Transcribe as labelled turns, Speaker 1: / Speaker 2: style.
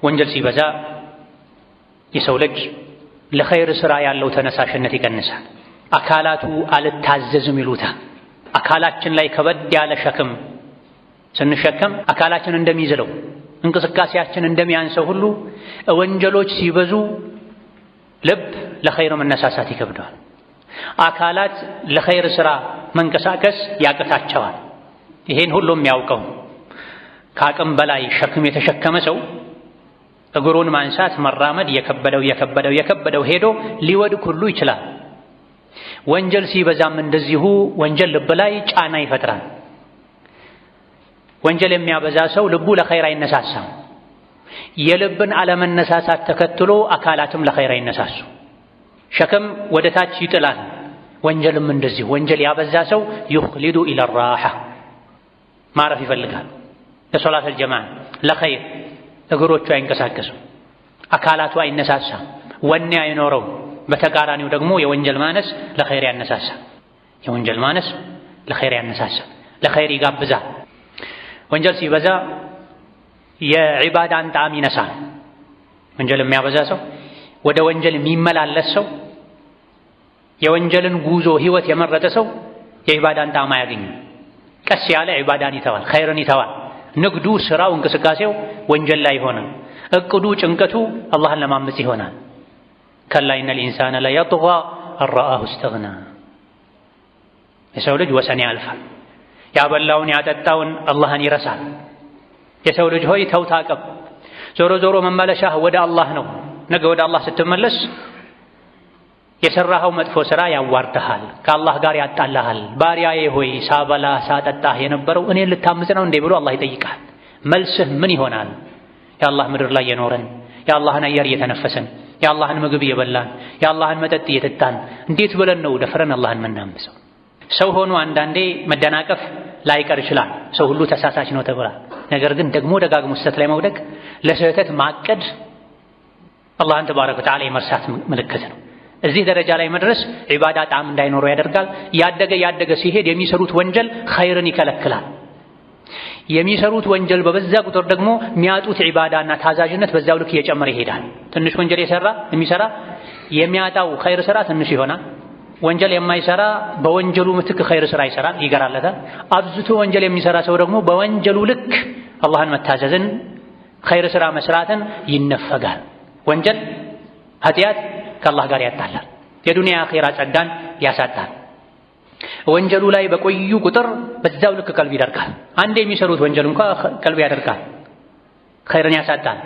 Speaker 1: ወንጀል ሲበዛ የሰው ልጅ ለኸይር ስራ ያለው ተነሳሽነት ይቀንሳል። አካላቱ አልታዘዝም ይሉታል። አካላችን ላይ ከበድ ያለ ሸክም ስንሸከም አካላችን እንደሚዝለው እንቅስቃሴያችን እንደሚያንሰው ሁሉ ወንጀሎች ሲበዙ ልብ ለኸይር መነሳሳት ይከብደዋል። አካላት ለኸይር ስራ መንቀሳቀስ ያቅታቸዋል። ይሄን ሁሉም የሚያውቀው ከአቅም በላይ ሸክም የተሸከመ ሰው እግሩን ማንሳት መራመድ የከበደው የከበደው የከበደው ሄዶ ሊወድቅ ሁሉ ይችላል። ወንጀል ሲበዛም እንደዚሁ ወንጀል ልብ ላይ ጫና ይፈጥራል። ወንጀል የሚያበዛ ሰው ልቡ ለኸይር አይነሳሳም። የልብን አለመነሳሳት ተከትሎ አካላትም ለኸይር አይነሳሱ። ሸክም ወደ ታች ይጥላል። ወንጀልም እንደዚሁ ወንጀል ያበዛ ሰው يخلد إلى الراحة ማረፍ ይፈልጋል። ለሶላተል ጀማዓ ለኸይር እግሮቹ አይንቀሳቀሱም፣ አካላቱ አይነሳሳም፣ ወኔ አይኖረው። በተቃራኒው ደግሞ የወንጀል ማነስ ለኸይር ያነሳሳ። የወንጀል ማነስ ለኸይር ያነሳሳ፣ ለኸይር ይጋብዛል። ወንጀል ሲበዛ የዒባዳን ጣዕም ይነሳል። ወንጀል የሚያበዛ ሰው፣ ወደ ወንጀል የሚመላለስ ሰው፣ የወንጀልን ጉዞ ህይወት የመረጠ ሰው የዒባዳን ጣዕም አያገኝም። ቀስ ያለ ዒባዳን ይተዋል፣ ኸይርን ይተዋል። ንግዱ፣ ስራው፣ እንቅስቃሴው ወንጀል ላይ ይሆናል። እቅዱ፣ ጭንቀቱ አላህን ለማመፅ ይሆናል። كلا إن الإنسان ليطغى أن رآه استغنى። የሰው ልጅ ወሰን ያልፋል። ያበላውን ያጠጣውን አላህን ይረሳል። የሰው ልጅ ሆይ ተው ታቀብ፣ ዞሮ ዞሮ መመለሻህ ወደ አላህ ነው። ነገ ወደ አላህ ስትመለስ የሰራኸው መጥፎ ስራ ያዋርድሃል፣ ከአላህ ጋር ያጣላሃል። ባሪያዬ ሆይ ሳበላህ ሳጠጣህ የነበረው እኔን ልታምፅ ነው እንዴ ብሎ አላህ ይጠይቅሃል። መልስህ ምን ይሆናል? የአላህ ምድር ላይ የኖረን የአላህን አየር እየተነፈሰን የአላህን ምግብ እየበላን የአላህን መጠጥ እየጠጣን እንዴት ብለን ነው ደፍረን አላህን መናምሰው? ሰው ሆኖ አንዳንዴ መደናቀፍ ላይቀር ይችላል። ሰው ሁሉ ተሳሳች ነው ተብሏል። ነገር ግን ደግሞ ደጋግሞ ስህተት ላይ መውደቅ፣ ለስህተት ማቀድ አላህን ተባረከ ወተዓላ የመርሳት ምልክት ነው። እዚህ ደረጃ ላይ መድረስ ዒባዳ ጣዕም እንዳይኖረው ያደርጋል። ያደገ ያደገ ሲሄድ የሚሰሩት ወንጀል ኸይርን ይከለክላል። የሚሰሩት ወንጀል በበዛ ቁጥር ደግሞ የሚያጡት ዒባዳና ታዛዥነት በዛው ልክ እየጨመረ ይሄዳል። ትንሽ ወንጀል የሰራ የሚሰራ የሚያጣው ኸይር ስራ ትንሽ ይሆናል። ወንጀል የማይሰራ በወንጀሉ ምትክ ኸይር ስራ ይሰራል፣ ይገራለታል። አብዝቶ ወንጀል የሚሰራ ሰው ደግሞ በወንጀሉ ልክ አላህን መታዘዝን ኸይር ስራ መስራትን ይነፈጋል። ወንጀል ኃጢአት ከአላህ ጋር ያጣላል። የዱንያ አኼራ ጸጋን ያሳጣል። ወንጀሉ ላይ በቆዩ ቁጥር በዛው ልክ ቀልብ ይደርቃል። አንዴ የሚሰሩት ወንጀል እንኳ ቀልብ ያደርቃል፣ ኸይርን ያሳጣል።